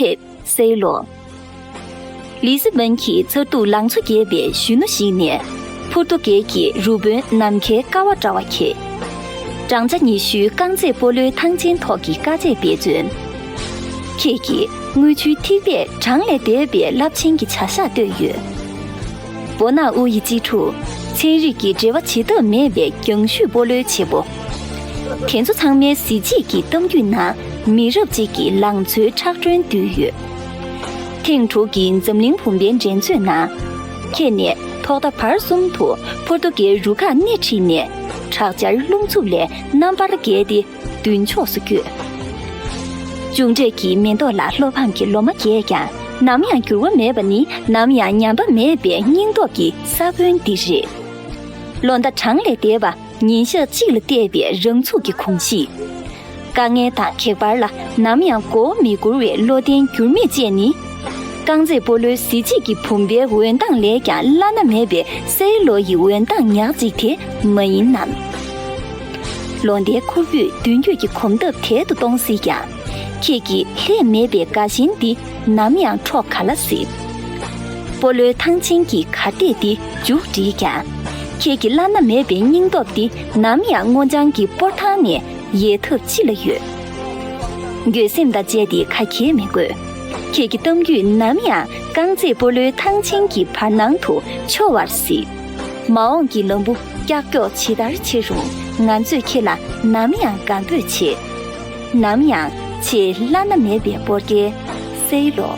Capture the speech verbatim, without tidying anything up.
ཕེབས་སའི་ལོ། ལི་སི་བན་གྱི་མཚར་སྡུག་ལང་ཚོ་རྒྱས་པའི་གཞོན་ནུ་ཞིག་ནས། པོར་ཏུ་གལ་གྱི་རུ་དཔོན་ནམ་མཁའི་ཀ་བ་འདྲ་བ་ཁྱེད། བགྲང་བྱ་ཉི་ཤུའི་རྐང་རྩེད་སྤོ་ལོའི་ཐང་ཆེན་ཐོག་གི་དཀའ་སྤྱད་འབད་བརྩོན། ཁྱེད་ཀྱིས་དངུལ་ཆུའི་ཐིགས་པས་གྲངས་ལས་འདས་པའི་རླབས་ཆེན་གྱི་བྱ་གཞག་བཏོད་ཡོད། བོ་ནག་དབུ་ཡི་གཅེས་ཕྲུག་ཚན་རིག་གི་འབྲེལ་བ་བྱེད་ཐབས་མེད་པའི་རྒྱང་ཤོད་སྤོ་ལོའི་བྱེད་པོ། དེ་ཚོ་ཚང་མའི་གཟི་བརྗིད་ཀྱི་གཏམ་རྒྱུད་ནང་མི་རབས་གཅིག་གི་ལང་ཚོའི་ཁྲག་དྲོན་བསྡུས་ཡོད། ཐེངས་དྲུག་གི་འཛམ་གླིང་བུམ་པའི་འགྲན་རྩོད་ནང་། ཁྱེད་ནས་ཐོག་མཐའ་བར་གསུམ་དུ་པོར་ཏུ་གལ་རུ་ཁག་སྣེ་ཁྲིད་ནས་དྲག་ཆར་རླུང་འཚུབ་ལས་རྣམ་པར་རྒྱལ་ཏེ། མདུན་ཕྱོགས་སུ་བསྐྱོད། གཅུང་འབྲས་ཀྱི་མེ་ཏོག་ལ་བློ་ཕམ་གྱི་ལོ་མ་རྒྱས་ཀྱང་ནམ་ཡང་འགྱུར་བ་མེད་པ་ནི་ནམ་ཡང་ཉམས་པ་མེད་པའི་སྙིང་སྟོབས་ཀྱི་ས་བོན་འདི་རེད། བློ་ཟླ་གྲངས་ལས་འདས་པ་ཉིན་ཞག་གཅིག་ལ་བལྟས་པའི་རང་ཚུགས་ཀྱི་གོམས་གཤིས། དཀའ་ངལ་དང་ཁྱད་པར་ལ་ནམ་ཡང་མགོ་བོ་མི་སྒུར་བའི་བློ་བརྟན་འགྱུར་མེད་བཅས་ནི། རྐང་རྩེད་སྤོ་ལོའི་གཟི་བརྗིད་ཀྱི་བུམ་པའི་འོད་མདངས་ལས་ཀྱང་བླ་ན་མེད་པའི་སའི་ལོ་ཡི་འོད་མདངས་ཉག་གཅིག་དེ་མ་ཡིན་ནམ། ལོ་ཟླའི་ཁུར་པོས་མདུན་སྐྱོད་ཀྱི་གོམ་སྟབས་དལ་དུ་གཏོང་སྲིད་ཀྱང་། ཁྱེད་ཀྱི་ལྷད་མེད་པའི་དགའ་ཞེན་འདི་ནམ་ཡང་འཕྲོག་ག་ལ་སྲིད། སྤོ་ལོའི་ཐང་ཆེན་གྱི་གར་སྟེགས་འདི་མཇུག་བསྒྲིལ་ཀྱང་། ཁྱེད་ཀྱི་བླ་ན་མེད་པའི་སྙིང་སྟོབས་འདི་ནམ་ཡང་སྔོ་ལྗང་གི་སྤོར་ཐང་ནས་ཡལ་ཐབས་ཅི་ལ་ཡོད། འགྱོད་སེམས་དང་བཅས་ཏེ་ཁ་གྱེས་མི་དགོས། ཁྱེད་ཀྱི་གཏམ་རྒྱུད་ནམ་ཡང་རྐང་རྩེད་སྤོ་ལོའི་ཐང་ཆེན་གྱི་བར་སྣང་དུ་འཕྱོ་བར་སྲིད། མ་འོངས་ཀྱི་ལམ་བུ་ཀྱག་ཀྱོག་ཇི་ལྟར་ཆེ་རུང་ང་ཚོས་ཁྱེད་ལ་ནམ་ཡང་དགའ་འབོད་བྱེད། ནམ་ཡང་ཆེས་བླ་ན་མེད་པའི་སྤོར་རྒྱལ་སའི་ལོ།